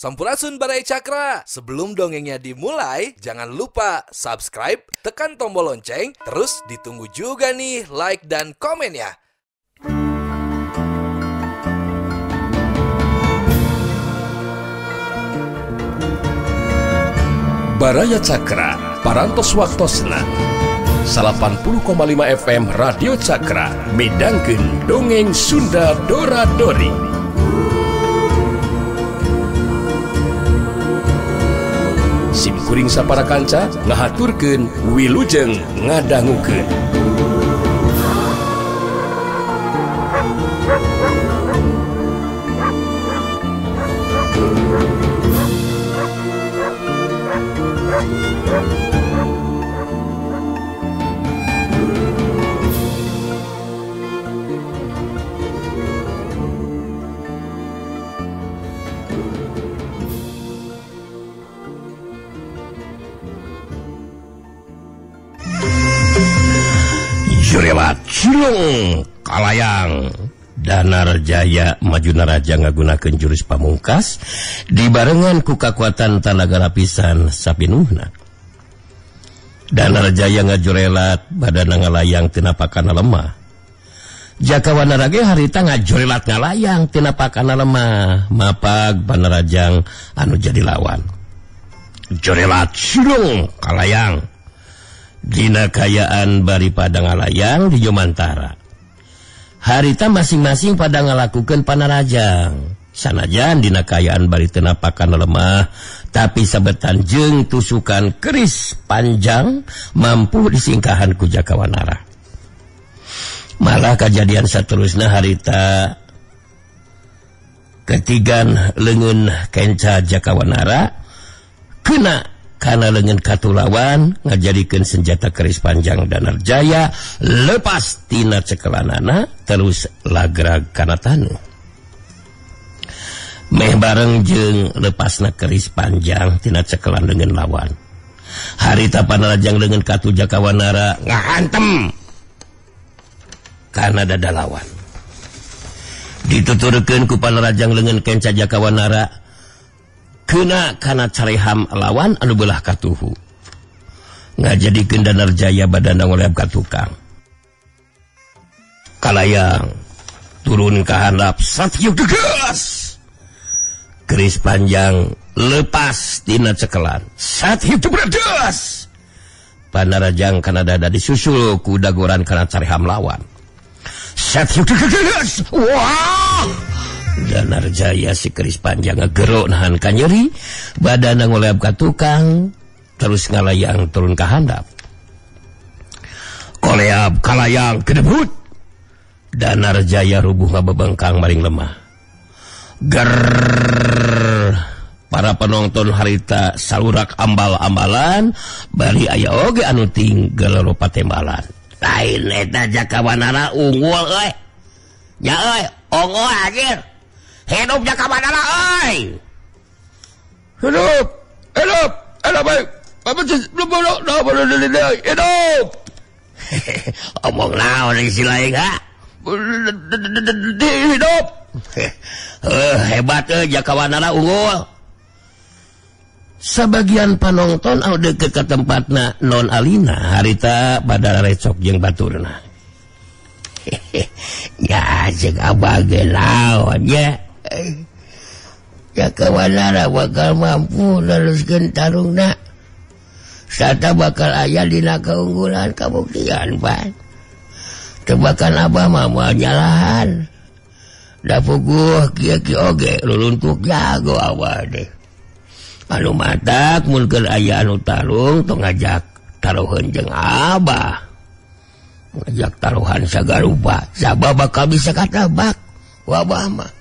Sampurasun Baraya Cakra. Sebelum dongengnya dimulai, jangan lupa subscribe, tekan tombol lonceng, terus ditunggu juga nih like dan komen ya. Baraya Cakra, Parantos Waktosna 80,5 FM Radio Cakra, midangkeun dongeng Sunda Dora Dori. Sim kuring sapara kanca ngahaturkeun wilujeng ngadangukeun. Jurelat Cilung Kalayang Danarjaya maju naraja ngagunakeun jurus pamungkas dibarengan ku kakuatan tanaga lapisan sapinuhna. Danarjaya ngajurelat badana ngalayang tina pakana lemah. Jaka Wanara ge harita ngajurelat ngalayang tina pakana lemah, mapag Panarajang anu jadi lawan. Jurelat Cilung Kalayang dina kayaan bari pada ngalayang di Jomantara. Harita masing-masing pada ngalakukeun panarajang. Sanajan dina kayaan bari teu napakan lemah, tapi sabetan jeung tusukan keris panjang mampu disingkahan ku Jaka Wanara. Malah kajadian saterusna harita ketigan leungeun kenca Jaka Wanara kena karena lengan katulawan ngajadikeun senjata keris panjang Danarjaya lepas tina cekelanana terus lagrag kana taneuh. Meh bareng jeung lepasna keris panjang tina cekelan lengan lawan. Harita panarajang lengan katu Jaka Wanara ngahantem kana dada lawan. Dituturkeun ku panarajang lengan kenca Jaka Wanara kena kana careham lawan anu belah katuhu. Ngajadikeun Danarjaya badana ngoleab ka tukang. Kalayang turun ka handap satyu gegas. Keris panjang lepas tina cekelan. Satyu gegas. Panarajang kana dada disusul ku dagoran kana careham lawan. Satyu gegas. Wah! Danarjaya si keris panjang ngegero nahan kanyeri, badana ngoleab ka tukang, terus ngalayang turun ka handap. Koleab kalayang kedebut. Danarjaya rubuh ngabebengkang maring lemah. Gerrrr. Para penonton harita salurak ambal-ambalan, bari aya oge anu tinggal lopa tembalan. Lain eta Jaka Wanara unggul euy. Nya euy, unggul anjir. Hidup Jaka Wanara euy. Hidup, hidup, hidup baik. Hidup. Omong naon si lain ha? Hidup. Hebat euy Jaka Wanara unggul. Sebagian panonton anu deukeut ka tempatna non alina harita pada recok jeung baturna. Ya jeung abah ge lawan nya. Jaka Wanara bakal mampu neruskeun tarungna. Sarta bakal aya dina keunggulan kabuktian pan. Tebakan abah mah moal nyalahan. Da puguh kieu-kieu oge luluntuk jago abah deh. Anu matak mun keur aya anu tarung tong ngajak taruheun jeung abah. Ngajak taruhan sagarupa sabab bakal bisa katabak wabah mah.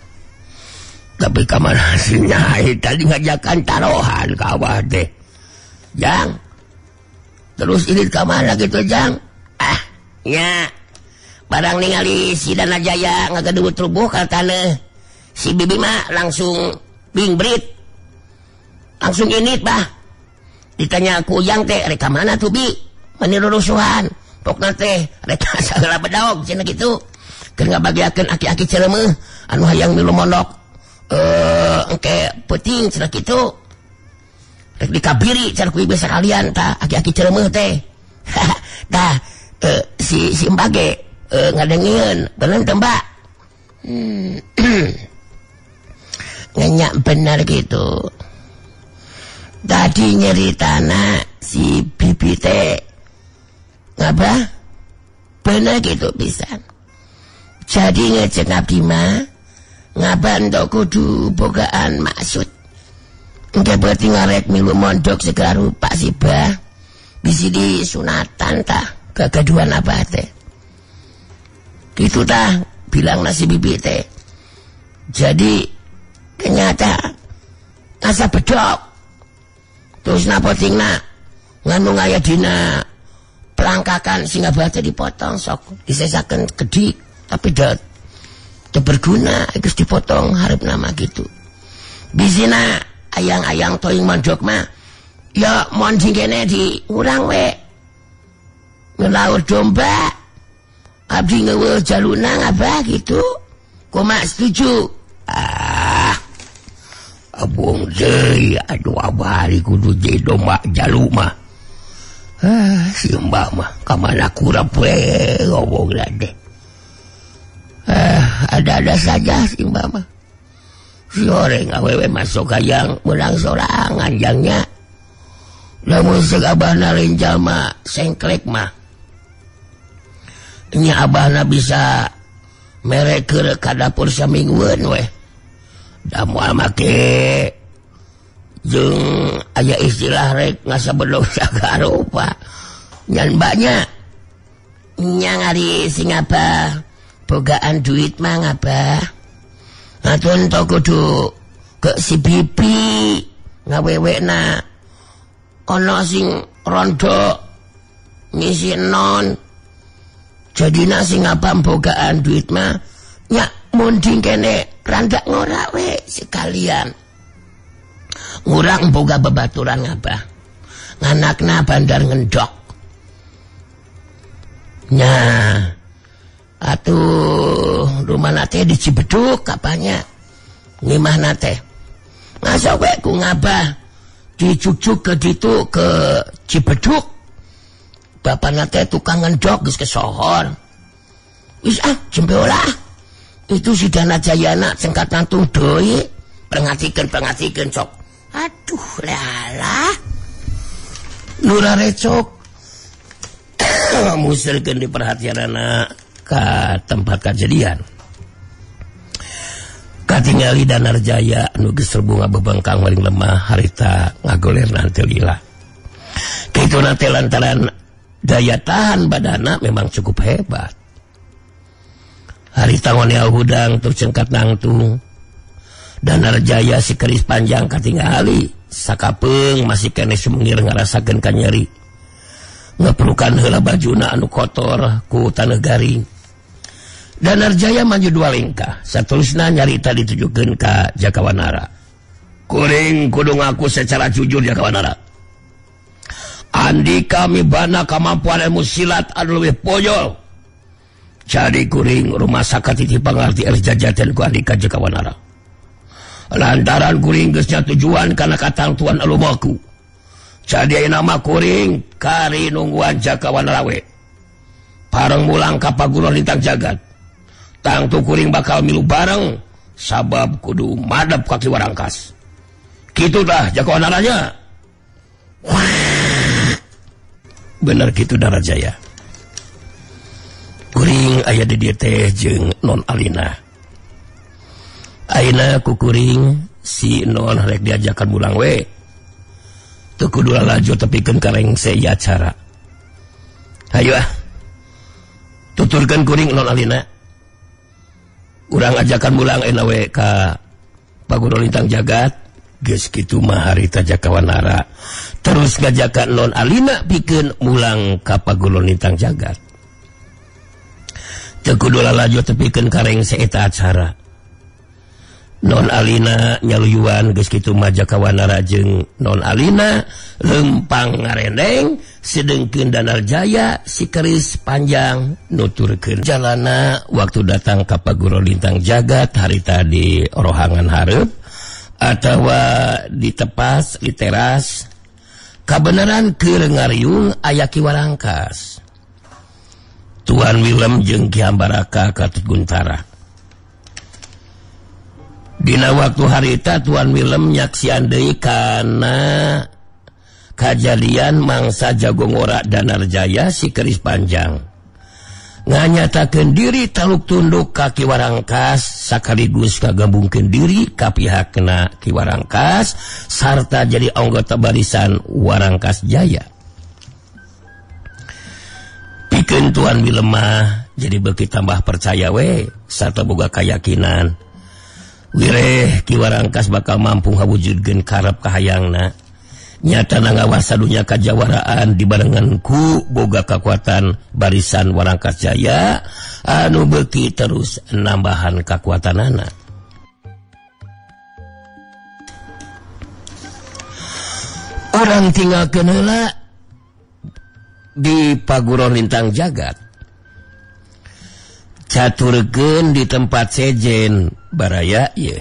Tapi kamana si nyai tadi ngajakan taruhan ka abah teh. Jang. Terus ini kamana gitu Jang? Ah, nya. Barang ningali si Danarjaya ngagedebut rubuh ka taneuh. Si bibi mah langsung bingbrit. Langsung init bah. Ditanya ku Ujang teh rek ka mana tuh bi? Meni rurusuhan. Pokna teh rek sagala bedog cenah kitu. Keur ngabagiakeun aki-aki celemeuh anu hayang milu mondok. Engke peuting cenah kitu. Rek dikabiri cenah ku ibu sakalian tah aki-aki cereumeuh teh. Tah si Mbak ge ngadengieun bener teu Mbak? Ngenyak benar gitu. Tadi nyeritana si bibi teh ngabah bener gitu pisan. Jadi ngecek abdi mah ngabah entok kudu bogaan maksud. Engke berarti ngarek milu mondok segala rupa si bah. Bisi disunatan tah kegaduhan abah teh. Gitu tah bilang nasi bibi teh. Jadi ternyata asa bedok. Terus napa tingna nganu ngaya dina pelangkakan sing abah teh dipotong sok disesakeun kedik tapi dat teu berguna geus dipotong hareup nama gitu. Bisina ayang-ayang toing mondok mah ya monding kene di urang we ngelaur domba abdi ngeuweul jaluna ngabah gitu. Kumaha setuju? Ah abung deui aduh abah ari kudu jadi domba jalu mah. Ah si mbak mah ka mana kurap we ngomong deh. Ah ada-ada saja si mbak mah. Si oreng awewe masuk hayang menang sorangan jangnya. Lamun seuk abahna lain jalma sengklek mah. Nya abahna bisa mere keur ka dapur saminggueun weh. Da moal make jeung aya istilah rek ngasabedog sagarupa. Nyan mbaknya nya ngari sing abah bogaan duit mah ngabah. Atun to kudu ke si bibi ngawewekna ana sing rondo ngisi non. Jadina sing abah bogaan duit mah nya munding kene randak ngorak we sekalian. Ngurang boga bebaturan ngabah. Nganakna bandar ngendok. Nya atuh rumah teh di Cibeduk kapanya ngimahna teh. Ngasa we ku ngabah dicucuk ke ditu ke Cibeduk. Bapana teh tukang ngendok geus kesohor. Wis ah jempe olah. Itu si Dana Jayana sengkat nantung doi perhatikan sok. Aduh lalah. Lurah recok. Musilkeun di perhatianana ka tempat kejadian. Katingali Danarjaya anu geus rebunga bebengkang maring lemah harita ngagolerna teu lila. Kituna teh lantaran daya tahan badana memang cukup hebat. Harita ngoneal hudang tur cengkat nangtung. Danarjaya si keris panjang katingali sakapeung masih keneh sumengir ngarasakeun kanyeri. Ngeperukan heula bajuna anu kotor ku taneuh garing. Danarjaya maju dua lengkah, satulusna nyarita ditujukeun ka Jakawanara. Kuring kudu ngaku secara jujur Jakawanara. Andika mibana kamampuan ilmu silat anu leuwih pojol. Jadi kuring rumasa katiti pangarti erjajaten ku Andika Jakawanara. Lantaran kuring geus tujuan kana katangtuan alumaku. Jadi nama kuring kari nungguan Jakawanara we. Pareng mulang ka paguron lintang jagat. Tangtu kuring bakal milu bareng sabab kudu madep ka Ki Warangkas. Kitu tah Jakawanaranya. Bener kitu Danarjaya. Kuring aya di dieu teh jeung Non Alina. Ayeuna ku kuring si Non rek diajakan mulang we. Teu kudu lalajo tepikeun ka rengse ieu acara. Hayu ah. Tuturkeun kuring Non Alina. Urang ajakan mulang ayeuna we ka Paguro Lintang Jagat. Geus kitu mah harita Jakawanara. Terus ngajakan Non Alina pikeun mulang ka Paguro Lintang Jagat. Teu kudu lalajo tepikeun ka rengse eta acara. Non Alina nyaluyuan geus kitu mah Jaka Wanara jeung Non Alina lempang ngarendeng sedengkeun Danarjaya si keris panjang nuturkeun jalana waktu datang ka Paguro Lintang Jagat harita di rohangan hareup atawa di tepas di teras kabeneran keur ngariung aya Ki Warangkas. Tuan Willem jeung Ki Hambaraka katut Guntara. Dina waktu harita Tuan Willem nyaksian deui kana kajadian mangsa jago ngora Danarjaya si keris panjang. Nganyatakeun diri taluk tunduk ka Ki Warangkas sakaligus kagabungkeun diri ka pihakna Ki Warangkas sarta jadi anggota barisan Warangkas Jaya. Pikeun Tuan Willem mah jadi beuki tambah percaya we sarta boga kayakinan wireh Ki Warangkas bakal mampu ngawujudkeun karep kahayangna. Nyata ngawasa dunya kajawaraan dibarengan ku boga kakuatan barisan Warangkas Jaya anu beuki terus nambahan kakuatanana. Urang tinggalkeun heula di Paguron Lintang Jagat. Caturkeun di tempat sejen baraya ieu.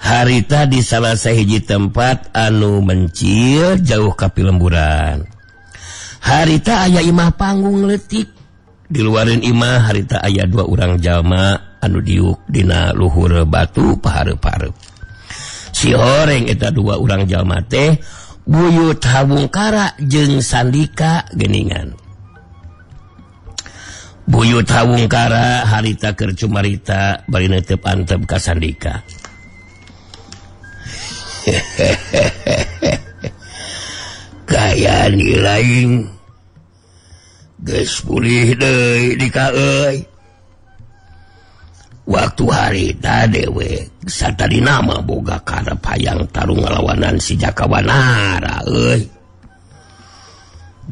Harita di salah sahiji tempat anu mencil jauh ka pilemburan. Harita aya imah panggung leutik. Di luareun imah harita aya dua urang jalma anu diuk dina luhur batu pahareup-hareup. Si horeng eta dua urang jalma teh Buyut Hawungkara jeung Sandika geuningan. Buyut Hawungkara harita keur cumarita bari neuteup antep ka Sandika. Kaya nilaing geus pulih deui dika euy. Waktu harita dewek satadina mah boga karep hayang tarung ngalawanan si Jaka Wanara euy.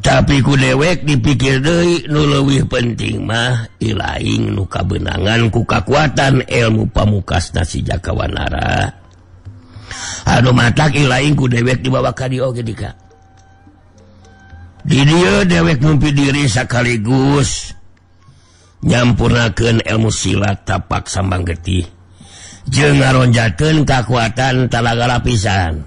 Tapi ku dewek dipikir deui nu leuwih penting mah ilaing nu kabeunangan ku kakuatan ilmu pamukasna si Jaka Wanara. Anu matak ilaing ku dewek dibawa ka dieu oge dika. Di dieu dewek mumpi diri sakaligus nyampurnakeun ilmu silat tapak sambang getih jeung ngaronjakeun kakuatan talaga lapisan.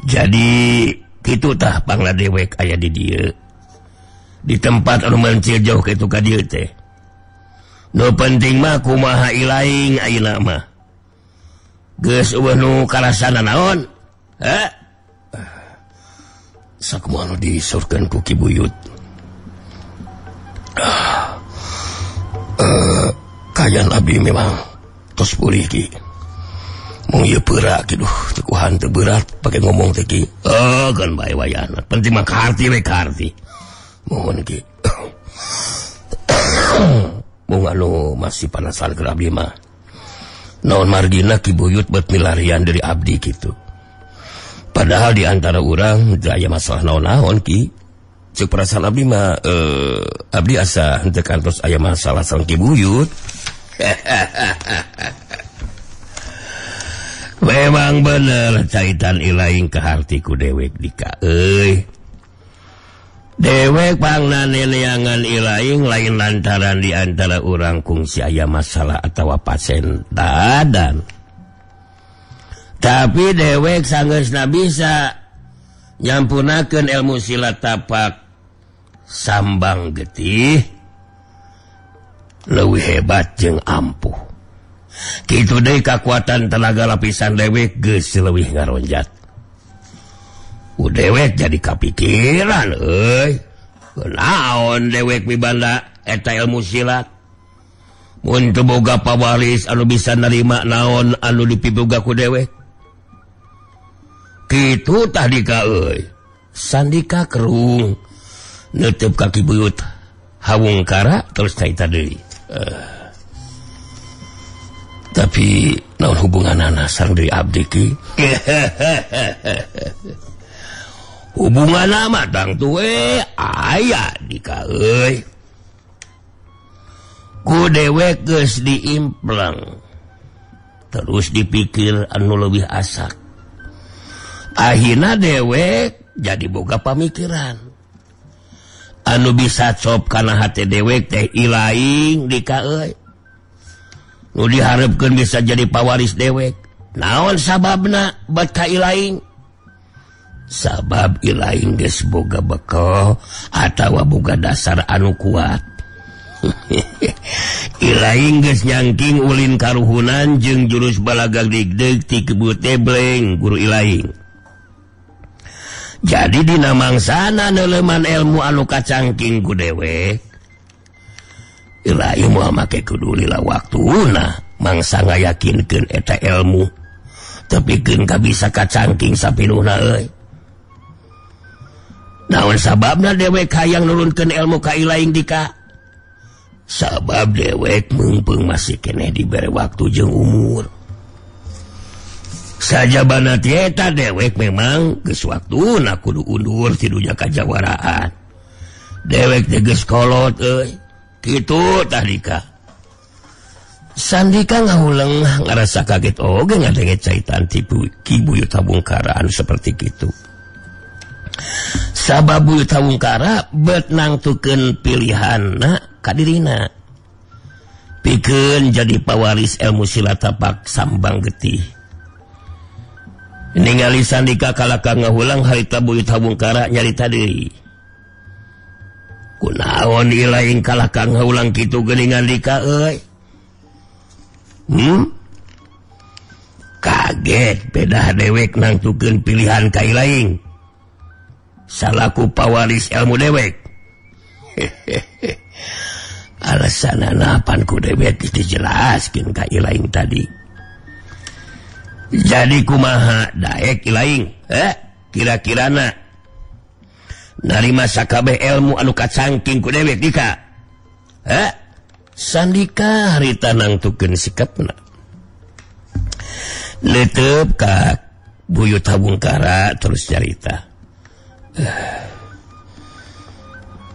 Jadi kitu tah pangla dewek aya di dieu. Di tempat anu mencil jauh kitu ka dieu teh. Nu penting mah kumaha ilaing ayeuna mah. Geus eueuh nu karasana naon? Heh. Sakumaha nu disurkeun ku Ki Buyut. Kayan abdi memang tos pulih ki. Mung ieu peura ki duh teu kuhan teu berat pake ngomong teh ki. Oh kan bae wayahna. Penting mah kaharti we kaharti. Mohon ki. Mung anu masih panasaran keur abdi mah. Naon margina Ki Buyut bet milarian dari abdi gitu. Padahal di antara urang teu aya masalah naon-naon ki. Ceuk perasaan abdi mah abdi asa henteu kantos aya masalah sareng Ki Buyut. Memang bener caitan ilaing kaharti ku dewek dika euy. Dewek pangna neneangan ilaing lain lantaran di antara urang kungsi aya masalah atawa pasentadan. Tapi dewek sanggeusna bisa nyampunakeun ilmu silat tapak sambang getih leuwih hebat jeung ampuh. Kitu deui kakuatan tenaga lapisan dewek geus leuwih ngaronjat. Dewek jadi kapikiran euy. Naon dewek mibanda eta ilmu silat. Mun teu boga pawaris anu bisa narima naon anu dipiboga ku dewek. Kitu tah dika euy. Sandika kerung neuteub ka Ki Buyut Hawungkara terus carita deui. Tapi naon hubunganana sareng deui abdi ki? Hubungan mah tangtu we aya dika euy. Ku dewek geus diimplang terus dipikir anu leuwih asak. Akhirna dewek jadi boga pamikiran anu bisa cop kana hate dewek teh Ilaing dika euy. Nu diharepkeun bisa jadi pawaris dewek. Naon sababna bat ka Ilaing? Sabab Ilaing geus boga bekal atawa boga dasar anu kuat. Ilaing geus nyangking ulin karuhunan jeung jurus balagag digdeg ti kebute bleng guru Ilaing. Jadi dina mangsana neuleman ilmu anu kacangking ku dewek, Ilaing moal make kudu lila waktuna mangsa ngayakinkeun eta ilmu tepikeun ka bisa kacangking sapinuhna euy. Naon sababna dewek hayang nurunkeun ilmu ka Ilaing dika? Sabab dewek meungpeung masih keneh dibere waktu jeung umur. Sajabana ti eta dewek memang geus waktuna kudu undur ti dunya kajawaraan. Dewek teh geus kolot euy. Kitu tah dika. Sandika ngahuleng ngarasa kaget oge ngadenge caitan tipu Ki Buyut Tabungkara anu seperti kitu. Sabab Buyut Tabungkara bet nangtukeun pilihanna ka dirina. Pikeun jadi pawaris ilmu silat tapak sambang getih. Ningali Sandika kalaka ngahulang harita Buyut Tabungkara nyarita deui. Kunaon Ilaing kalaka ngahulang kitu geuningan dika euy? Kaget pedah dewek nangtukeun pilihan ka Ilaing salaku pawaris ilmu dewek. Alasanana pan ku dewek geus dijelaskeun ka Ilaing tadi. Jadi kumaha daek Ilaing? Kira-kirana narima sakabeh ilmu anu kacangking ku dewek dika? Sandika harita nangtukeun sikapna. Leteup ka Buyut Tabungkara terus nyarita.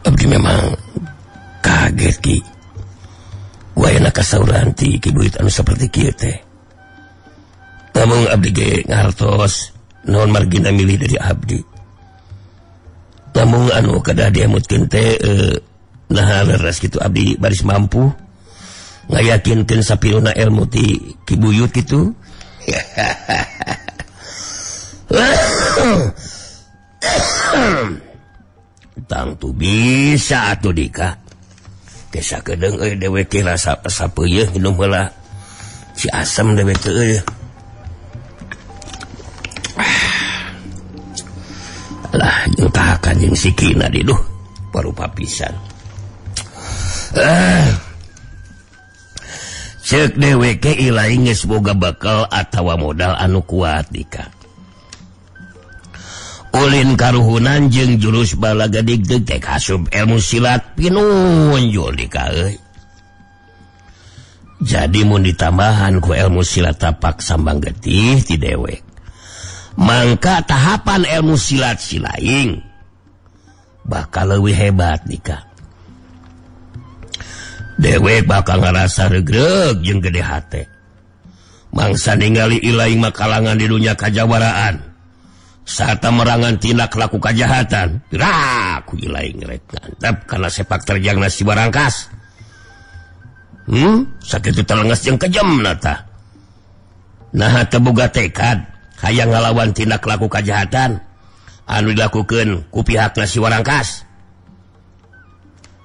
Abdi memang kaget ki. Wayana kasauran ti Ki Buyut anu saperti kieu teh. Namun abdi ge ngartos naon margina milih dari abdi. Namun anu kedah diemutkeun teh nah leres kitu abdi baris mampu ngayakinkeun sapiruna ilmu ti Ki Buyut kitu. Tangtu bisa atuh dika. Kesa kedeung euy dewek teh rasa sapeuyeun minum heula. Si asem dewek teh euy. Lah jeung tahakan jeung sikina di duh parupa pisan. Ceuk dewek ge Ilaing geus boga bekal atawa modal anu kuat dika. Ulin karuhunan jeung jurus balaga digdeg teh kasub ilmu silat pinunjul dika euy. Jadi mun ditambahan ku ilmu silat tapak sambang getih ti dewek, mangka tahapan ilmu silat silaing bakal leuwih hebat dika. Dewek bakal ngarasa regreg jeung gede hate. Mangsa ningali Ilaing makalangan di dunya kajawaraan sarta merangan tindak laku kajahatan. Ku Ilaing rek ngantep kana sepak terjang nasi barangkas. Sakitu telenges jeung kejemna tah. Naha teu boga tekad hayang ngalawan tindak laku kajahatan anu dilakukeun ku pihak nasi warangkas.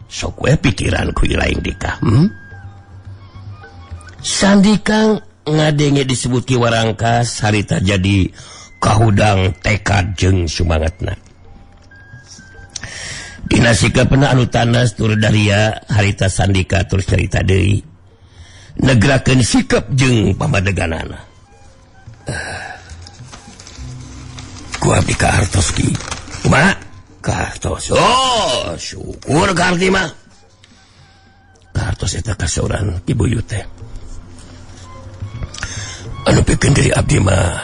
Sok we pikiran ku Ilaing dika. Sandika ngadenge disebut Ki Warangkas harita jadi kahudang tekad jeung sumangatna. Dina sikapna anu tanas tur daria harita Sandika terus carita deui negrakeun sikap jeung pamadeganana. Ku abdi ka hartos ki. Kumaha? Ka hartos. Oh, syukur ka arti mah. Ka hartos eta kasauran Ki Buyut teh. Anu pikeun diri abdi mah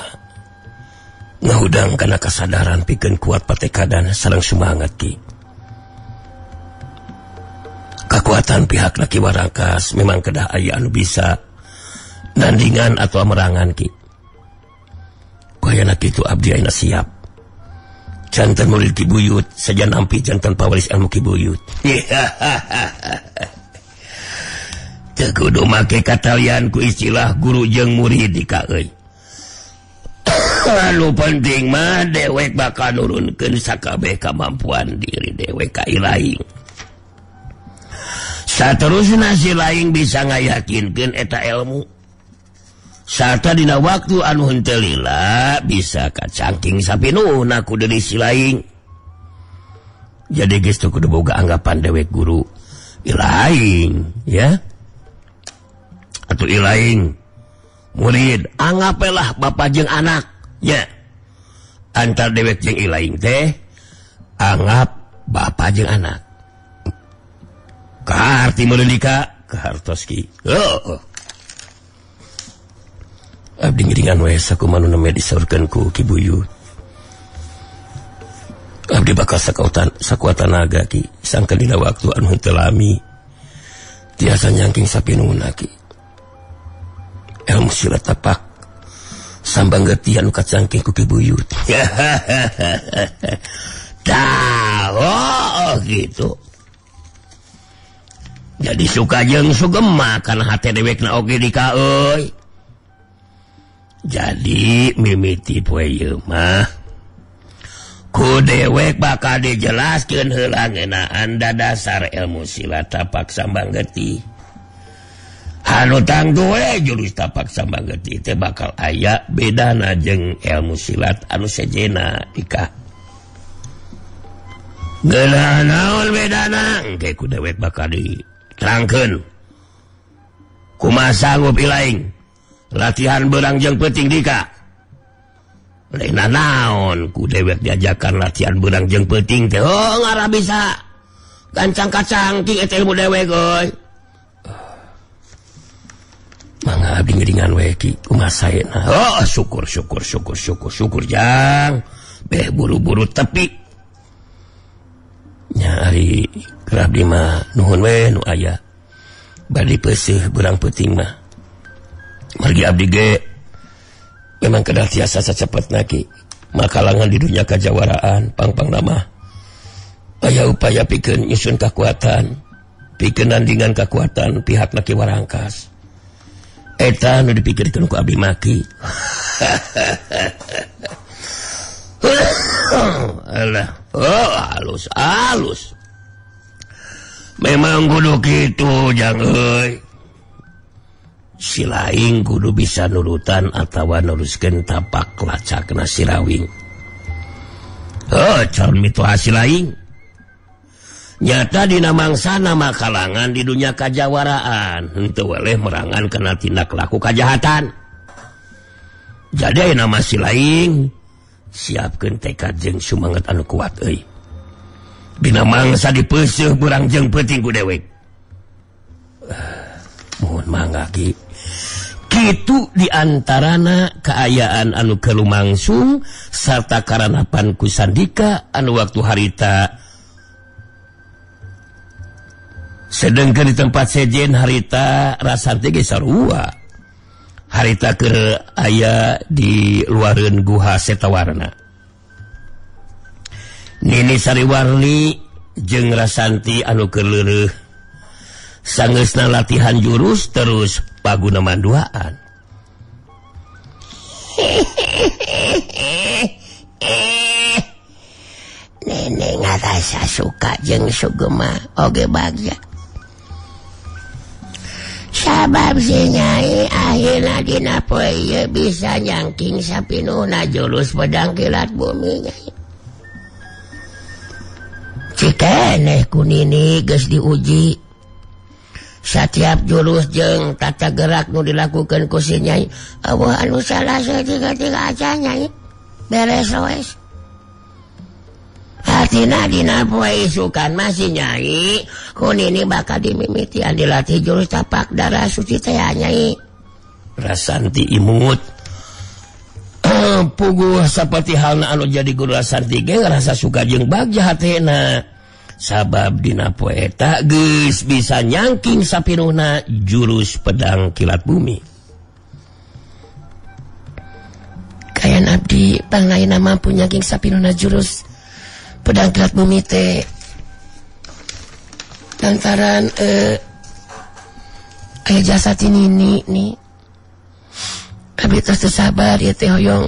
ngahudang kana kasadaran pikeun kuat patekadan sareng sumangat ki. Kekuatan pihak Ki Warangkas memang kedah aya anu bisa nandingan atau merangan Ki. Kayana kitu abdi ayeuna siap. Jantan murid Ki Buyut, saja nampi jantan pawaris ilmu Ki Buyut. Teu kudu make katalian ku istilah guru jeung murid dika euy. Anu penting mah dewek bakal nurunkeun sakabeh kamampuan diri dewek ka ilaing. Saterusna si laing bisa ngayakinkeun eta ilmu. Sarta dina waktu anu henteu lila bisa kacangking sapinuhna ku deui si laing. Jadi geus teu kudu boga anggapan dewek guru ilaing ya. Atau ilaing murid anggapelah bapa jeung anak ya. Antar dewek jeung ilaing teh anggap bapa jeung anak. Kaharti meureun dika kahartos ki. Heuh. Abdi ngiringan we sakumaha nu nembe disaurkeun ku Ki Buyut. Abdi bakal sakuat tanaga ki sangkan dina waktu anu henteu lami tiasa nyangking sapinuhna ki. Ilmu silat tapak sambang getih anu kacangking ku Ki Buyut. Tah, oh gitu. Jadi suka jeung sugema kana hate dewekna oge dika euy. Jadi mimiti poe ieu mah ku dewek bakal dijelaskeun heula ngeunaan dasar ilmu silat tapak sambang getih. Anu tangtu we jurus tapak sambang getih teh bakal aya bedana jeung ilmu silat anu sejena dika. Ngeunaan naon bedana engke ku dewek bakal diterangkeun. Kumaha sanggup ilaing latihan berang jeung peuting dika. Lain naon ku dewek diajakan latihan berang jeung peuting teh. Oh ngarah bisa gancang kacangking eta ilmu dewek euy. Mangga abdi ngiringan we ki kumaha saena. Oh syukur syukur syukur syukur syukur jang. Beh buru-buru tepi. Nya ari keur abdi mah nuhun we nu aya. Bade peuseuh berang peuting mah. Margi abdi ge memang kedah tiasa sacepetna ki. Makalangan di dunia kajawaraan pangpang nama. Aya upaya pikeun nyusun kakuatan, pikeun nandingan kakuatan pihak Ki Warangkas. Eta nu dipikirkeun ku abdi maki. Alah, oh halus halus. Memang kudu kitu jang euy. Si laing kudu bisa nurutan atawa neruskeun tapak lacakna si rawing. Oh, calon mitoha si laing. Nyata dina mangsana makalangan di dunia kajawaraan henteu weleh merangan kana tindak laku kajahatan. Jadi ayeuna mah si laing siapkeun tekad jeung sumanget anu kuat euy. Dina mangsa dipeuseuh beurang jeung peuting ku dewek. Mohon mangga ki. Kitu diantarana kaayaan anu kelumangsung sarta karanapan ku Sandika anu waktu harita sedengkeun di tempat sejen harita Rasanti ge sarua. Harita keur aya di luareun guha Setawarna. Nini Sariwarni jeung Rasanti anu keur leureuh sangeusna latihan jurus terus paguna manduaan. Nenek ngarasa suka jeung sugema oge bagja. Sabab si nyai akhirna dina poe ieu bisa nyangking sapinuhna jurus pedang kilat bumi nyai. Cikeneh ku nini geus diuji. Setiap jurus jeung tata gerak nu dilakukan ku si nyai, eueuh anu salah saeutik-eutik aja nyai. Beres wes. Hatina dina poe isukan mah si nyai ku nini bakal dimimitian dilatih jurus tapak darah suci teh nyai. Rasanti imut. Puguh saperti halna anu jadi guru Rasanti ge ngarasa suka jeung bagja hatena. Sabab dina poe eta geus bisa nyangking sapinuhna jurus pedang kilat bumi. Kayan abdi panglainna mampu nyangking sapinuhna jurus pedang kilat bumi teh lantaran aya jasa ti nini nih. Abdi tos teu sabar ieu teh hoyong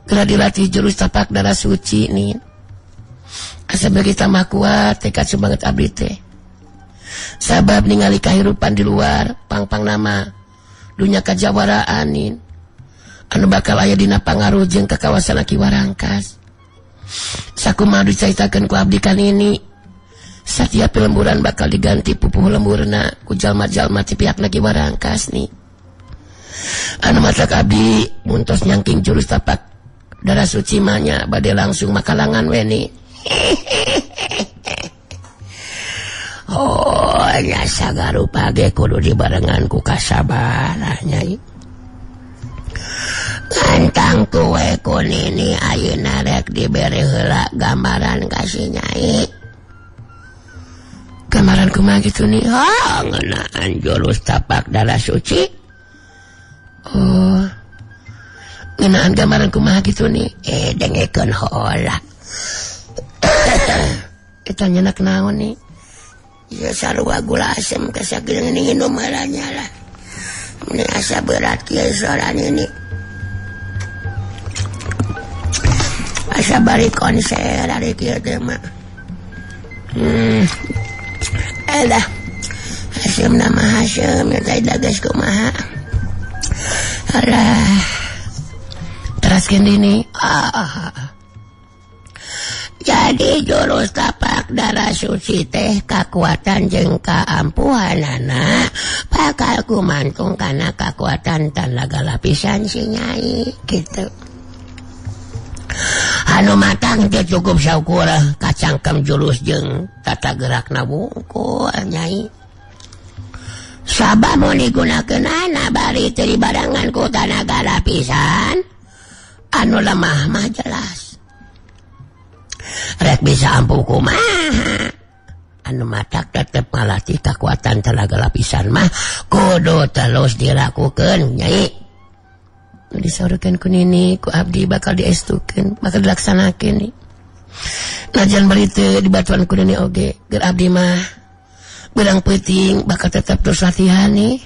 geura dilatih jurus tapak darah suci nih. Asa bagi tambah kuat tekad semangat abdi teh. Sabab ningali kahirupan di luar pangpang nama dunya kajawaraan nin anu bakal aya dina pangaruh jeung ka kawasan Ki Warangkas. Sakumaha dicaritakeun ku abdi ka nini, satiap lemburan bakal diganti pupuh lemburna ku jalma-jalma ti pihakna Ki Warangkas nih. Anu matak abdi muntos nyangking jurus tapak darah suci mah bade langsung makalangan we nih. Oh nya sagarupa ge kudu dibarengan ku kasabaran nyai. Ngantang kuwe ku nini ayeuna rek dibere heula gambaran ka si nyai. Gambaran kumaha kitu nih? Oh, ngeunaan jurus tapak darah suci. Oh, ngeunaan gambaran kumaha kitu nih? Dengekeun heula. Eta nyenak naon nih? Ya sarua gula asem kasakieu nginum heula nya lah. Ini asa berat kieu soran ini. Asa bari konser ari kieu teh mah. Alah. Asem nama asem eta dagas kumaha. Alah. Teraskeun deui. Jadi jurus tapak darah suci teh kakuatan jeung kaampuhanana bakal kumantung kana kakuatan tanaga lapisan si nyai gitu. Anu matang teh cukup saukur kacangkem jurus jeung tata gerakna wungkul nyai. Sabab mun digunakeunana bari teu dibarengan ku tanaga lapisan anu lemah mah jelas. Rek bisa ampuh kumaha anu matak tetep ngalatih kekuatan tenaga lapisan mah kudu terus dilakukeun nyai. Nu disaurkeun ku nini ku abdi bakal diestukeun bakal dilaksanakeun nih. Najan bari teu dibatuan ku nini oge ger abdi mah beurang peuting bakal tetep terus latihan nih.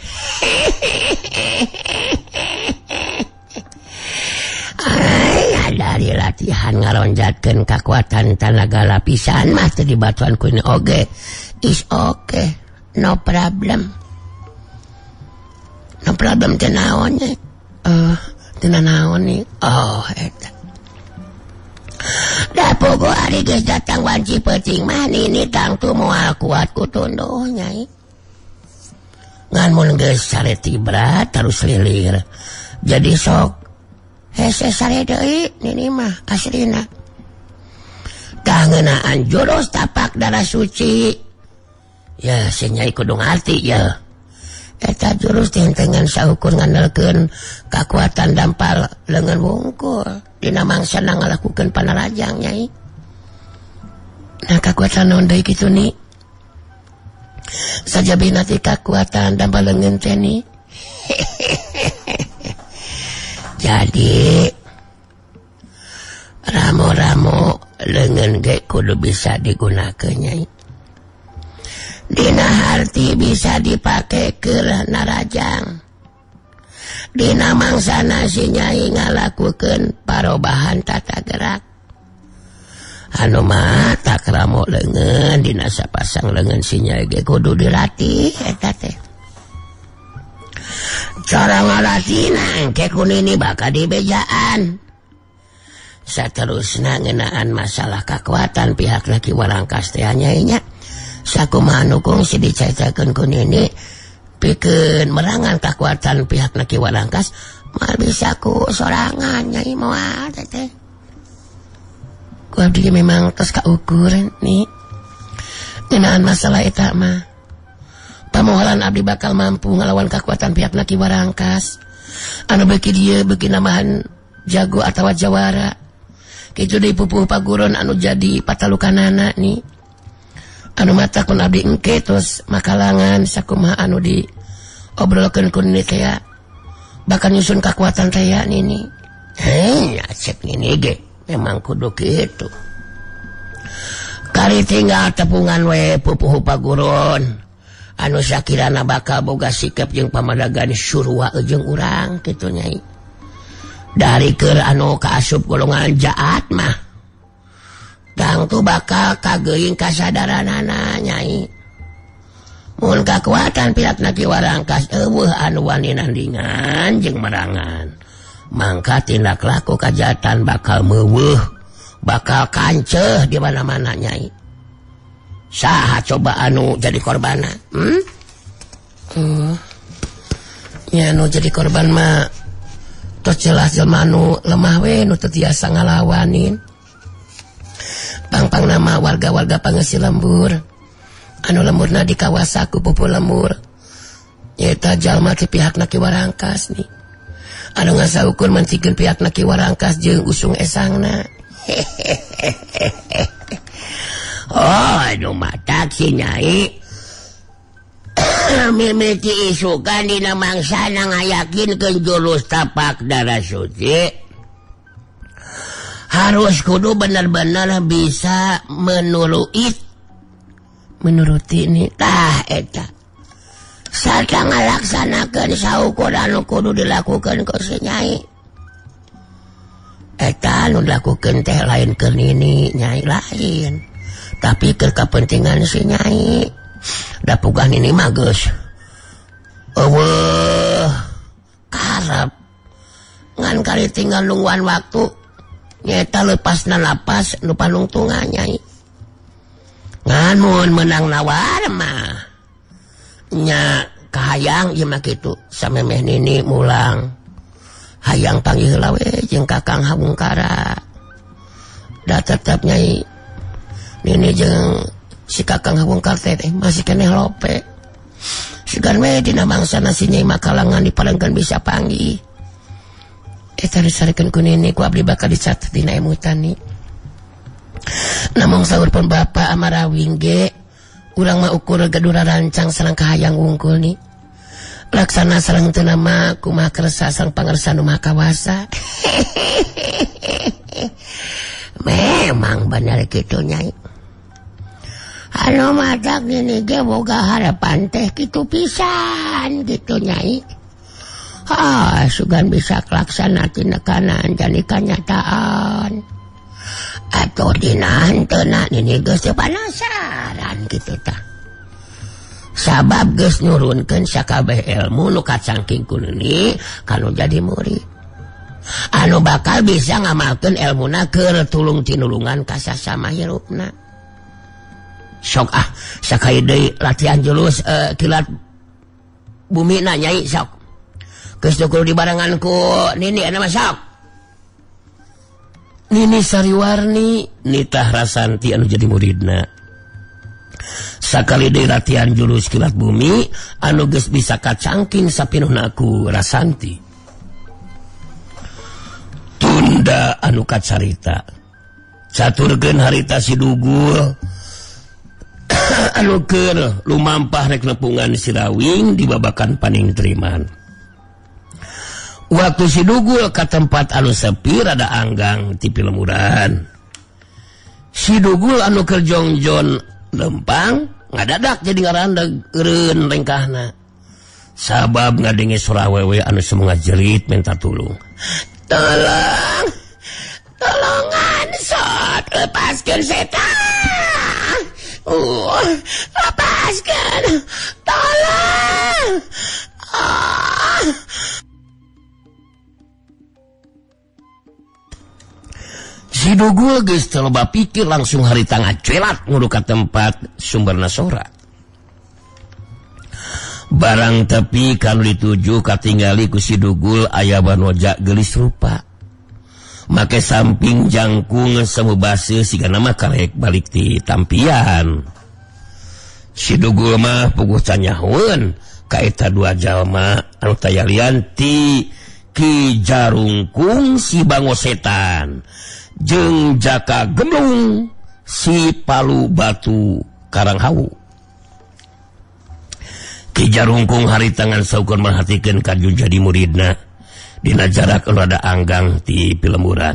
Dari latihan ngaronjatkeun kekuatan tanaga lapisan mah teu dibatuan ku ini oge is okay, no problem. No problem teh naon nya? Teu naon nih? Oh eta. Da pogo ari geus datang wanci peuting mah nini tangtu moal kuat ku tunduh nyai. Ngan mun geus sareti berat terus lilir. Jadi sok hese sare deui nini mah aslina. Tah ngeunaan jurus tapak darah suci. Ya si nyai kudu ngarti ya. Eta jurus teh dengan saukur ngandelkeun kakuatan dampal leungeun wungkul dina mangsana ngalakukeun panarajang nyai. Nah kakuatan naon deui kitu nih? Sajabina teh kakuatan dampal leungeun teh nih. Jadi ramo-ramo leungeun ge kudu bisa digunakeun nyai. Dina harti bisa dipake keur narajang. Dina mangsana si nyai ngalakukeun parobahan tata gerak. Anu mah tak ramo leungeun dina sapasang leungeun si nyai ge kudu dilatih eta teh. Cara ngalatina engke ku nini bakal dibejaan. Saterusna ngeunaan masalah kakuatan pihak Ki Warangkas teh nyai nya. Sakumaha nu kungsi dicaitakeun ku nini pikeun merangan kakuatan pihak Ki Warangkas moal bisa ku sorangan nyai moal teh. Ku abdi memang tos kaukur nih ngeunaan masalah eta mah. Pamoholan abdi bakal mampu ngelawan kekuatan pihak Ki Warangkas anu beuki dieu beuki namahan jago atawa jawara kitu deui pupuh paguron anu jadi patalukanana nih. Anu mata kun abdi engke terus makalangan sakumaha anu di obrolkeun ku nini teh bahkan nyusun kakuatan teh nini. Hei, cek nini ge memang kudu kitu. Kari tinggal tepungan we pupuhu paguron anu sakirana bakal boga sikap jeung pamadagan surwa jeung urang kitu nyai. Dari keur anu kaasup golongan jaat mah tangtu bakal kageuing kasadaranana nyai. Mun kakuatan pihak Ki Warangkas eueuh anu wani nandingan jeung merangan, mangka tindak laku kajahatan bakal meuweuh, bakal kanceuh di mana-mana nyai. Saha coba anu jadi korbana? Nya anu jadi korban mah tos jelas jelema anu lemah we nu teu tiasa ngalawanin. Pangpang nama warga-warga pangeusi lembur anu lemburna di kawasaku pupu lembur nyaeta jalma ti pihak Ki Warangkas nih anu ngasaukur mentikeun pihak Ki Warangkas jeung usung esangna. Oh anu matak si nyai mimiti isukan dina mangsana ngayakinkeun jurus tapak darah suci harus kudu benar-benar bisa menuruti nih tah eta sarta ngalaksanakeun saukur anu kudu dilakukeun ku si nyai. Eta anu dilakukeun teh lain keur nini nyai lain, tapi keur kapentingan si nyai. Da pugah nini mah geus eueuh karep ngan kali tinggal nungguan waktu nyata lepasna lapas nu panungtungan nyai. Ngan mun menang nawar mah nya kahayang ieu mah kitu samemeh nini mulang hayang panggih heula we jeung Kakang Habungkara. Da tetep nyai nini jeung si Kakang Habungkara teh masih keneh lope. Sugan we dina mangsana si nyai makalangan diparengkeun bisa panggih. Eta disarikeun ku nini ku abdi bakal dicatet dina emutan ni. Namung saur pun bapa amarawing ge urang mah ukur gedura rancang sareng kahayang wungkul ni. Laksana sareng teu nama kumaha kersa sareng pangersa nu maha kawasa. Memang bener kitu nyai. Anu matak nini ge boga harapan teh kitu pisan kitu nyai. Ah, sugan bisa kelaksana tinekanan jadi kenyataan. Atau dina henteu nini geus teu panasaran kitu tah. Sabab geus nurunkeun sakabeh ilmu nu kacangking ku nini kanu jadi murid. Anu bakal bisa ngamalkeun elmuna keur tulung tinulungan ka sasama hirupna. Sok ah sakali deui latihan julus kilat bumi na nyai sok. Geus kudu dibarengan ku nini eta mah sok. Nini Sariwarni nitah Rasanti anu jadi muridna. Sakali deui latihan jurus kilat bumi anu geus bisa kacangking sapinuhna ku Rasanti. Tunda anu kacarita. Caturkeun harita si Dugul anu keur lumampah rek nepungan Sirawing di babakan Paningtriman. Waktu si Dugul ke tempat anu sepi rada anggang ti pilemuran. Si Dugul anu keur jongjon lempang ngadadak jadi ngarandeg eureun lengkahna. Sabab ngadenge sora awewe anu semu ngajerit minta tulung. Tolong, tolongan sot, lepaskeun setan. Lepaskeun, tolong. Si Dugul geus teu loba pikir langsung harita ngacelat ngudu ka tempat sumberna sora. Barang tepi kanu dituju katingali ku si Dugul aya banoja geulis rupa. Make samping jangkung semu baseuh sigana mah karek balik ti tampian. Si Dugul mah puguh canyahoeun ka eta dua jalma anu tayalian ti Ki Jarungkung si Bango Setan jeung Jaka Gemblung si Palu Batu Karanghawu. Ki Jarungkung harita ngan saukur merhatikeun ka jadi muridna dina jarak rada anggang ti pilemburan.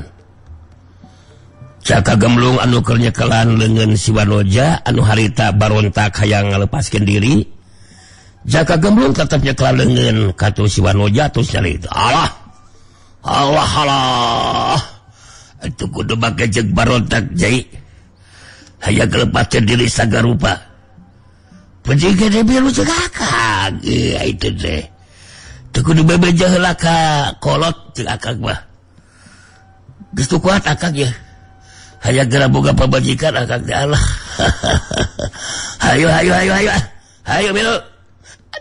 Jaka Gemblung anu keur nyekelan leungeun si Wanoja anu harita barontak hayang ngalepaskeun diri. Jaka Gemblung tetep nyekelan leungeun katuh si Wanoja terus nyarita. Alah. Allah Allah. Atuh kudu make jeung barontak jai. Hayang ngalepaskeun diri sagarupa. Penting gede biru cek akang. Iya itu teh. Teu kudu bebeja heula ka kolot cek akang mah. Geus teu kuat akang ya. Hayang geura boga pamajikan akang teh Allah. Hayu hayu hayu hayu. Hayu biru.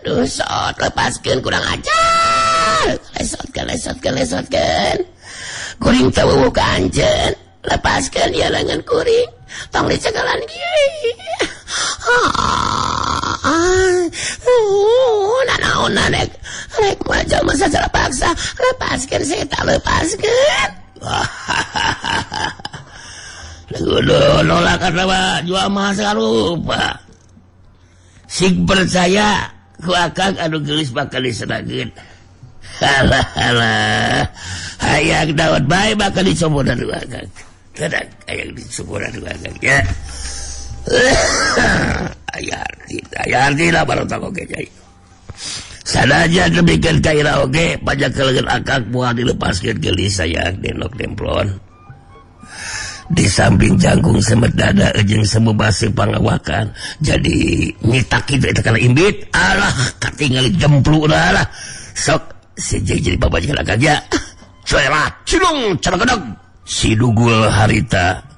Aduh sok lepaskeun kurang ajar. Lesotkeun lesotkeun lesotkeun. Kuring teu eueuh ka anjeun. Lepaskeun ieu leungeun kuring. Tong dicekelan kieu. Nanaonan rek rek maju masa secara paksa lepaskan saya tak lepaskan. Kudu nolak karena jual mahal sarupa. Sing percaya ku akang anu geulis bakal diserangkeun. Alah alah. Hayang daun bae bakal dicobodan ku akang. Tenang hayang dicobodan ku akang ya. Aya arti lah baru tak oge jai. Sanajan demikian kaira oge pajak keleungeun akang moal dilepaskeun geulis sayang denok demplon. Di samping jangkung semet dada jeung semu basi pangawakan jadi nyitak kitu eta kana imbit alah katingali jempluna lah sok si jadi babajikan akang ya. Soelah cilung caragedeg si dugul harita